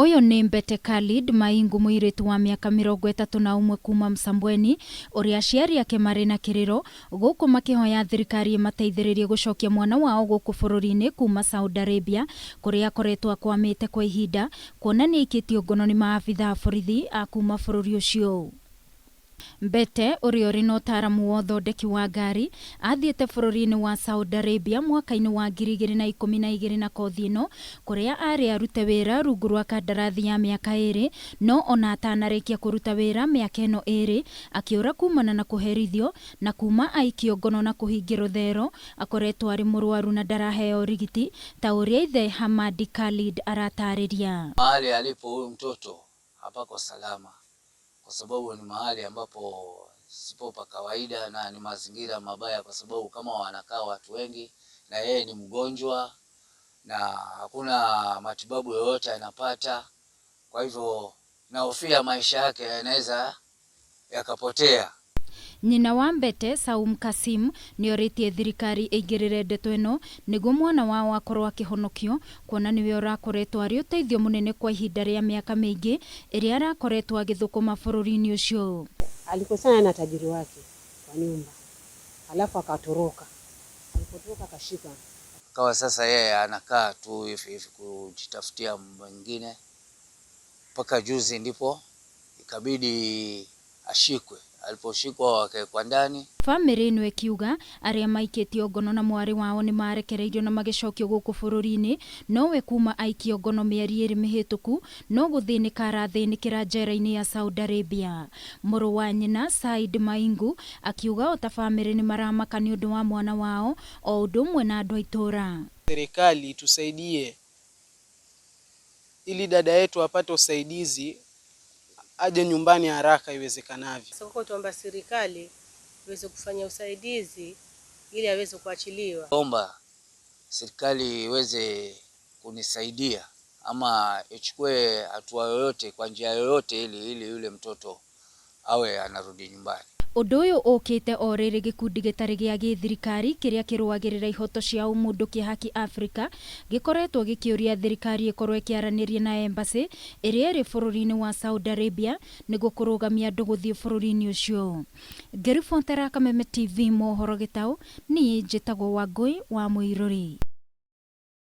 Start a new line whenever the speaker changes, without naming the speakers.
Ũyũ nĩ Mbete Khalid Maingu mũirĩtu wa mĩaka 31 kuma Msambweni ũrĩa aciari ake marĩ na kĩrĩro gũkũ makĩhoya thirikari ĩmateithĩrĩrie gũcokia mwana wao gũkũ bũrũri-inĩ kuma Saudi Arabia kũrĩa akoretwo akwamĩte kwa ihinda kuona nĩ aikĩtio ngono nĩ maabithaa a borithi a kuma bũrũri ũcio. Mbete, ũrĩa ũrĩ na ũtaaramu wa ũthondeki wa ngari, athiĩte bũrũri-inĩ wa Saudi Arabia mwaka-inĩ wa 2012 na kothi ĩno, kũrĩa aarĩ arute wĩra rungu rwa kandarathi ya mĩaka ĩrĩ, no ona atanarĩkia kũruta wĩra mĩaka ĩno ĩrĩ, akĩũra kumana na kũherithio, na kuma aikio ngono na kũhingĩrwo thero, akoretwo arĩ mũrwaru na ndaraheo ũrigiti, ta ũrĩa ithe Hamadi Khalid aratarĩria.
Mahali alipo huyu mtoto hapako salama kwa sababu ni mahali ambapo sipo pa kawaida na ni mazingira mabaya, kwa sababu kama wanakaa watu wengi na yeye ni mgonjwa na hakuna matibabu yoyote anapata. Kwa hivyo nahofia maisha yake yanaweza yakapotea.
Nyina wa Mbete, Saum Kasim, nĩ orĩtie thirikari ĩingĩrĩre ndeto ĩno nĩguo mwana wao akorwo akĩhonokio kuona nĩwe ũrakoretwo arĩ ũteithio mũnene kwa ihinda rĩa mĩaka mĩingĩ ĩrĩa arakoretwo agĩthũkũma bũrũri-inĩ ũcio.
Alikosana na tajiri wake wa nyumba, alafu akatoroka. Alipotoroka akashikwa.
Akawa sasa yeye anakaa tu hivi hivi kujitafutia mwingine, mpaka juzi ndipo ikabidi ashikwe. Aliposhikwa wakawekwa ndani.
Bamĩrĩ ĩno ĩkiuga arĩa maikĩtio ngono na mwarĩ wao nĩ marekereirio na magĩcokio gũkũ bũrũri-inĩ, nowe kuma aikio ngono mĩeri 2 mĩhĩtũku no gũthĩnĩka arathĩnĩkĩra njera-inĩ ya Saudi Arabia. Mũrũ wa nyina Said Maingu akiuga o ta bamĩrĩ nĩ maramaka nĩ ũndũ wa mwana wao o ũndũ ũmwe na andũ a itũũra.
Serikali itusaidie ili dada yetu apate usaidizi aje nyumbani haraka iwezekanavyo.
Sasa tuomba serikali iweze kufanya usaidizi ili aweze kuachiliwa.
Omba serikali iweze kunisaidia ama ichukue hatua yoyote kwa njia yoyote ili yule mtoto awe anarudi nyumbani.
Ũndũ ũyũ ũkĩte o rĩrĩ gĩkundi gĩtarĩ gĩa gĩthirikari kĩrĩa kĩrũagĩrĩra ihoto cia ũmũndũ kĩa Haki Africa gĩkoretwo gĩkĩũria thirikari ĩkorwo ĩkĩaranĩria na embassy ĩrĩa ĩrĩ bũrũri-inĩ wa Saudi Arabia nĩguo kũrũgamia andũ gũthiĩ bũrũri-inĩ ũcio. Ngĩribotera Kameme TV mohoro gĩtaũ, niĩ njĩtagwo Wangũi wa Mũirũri.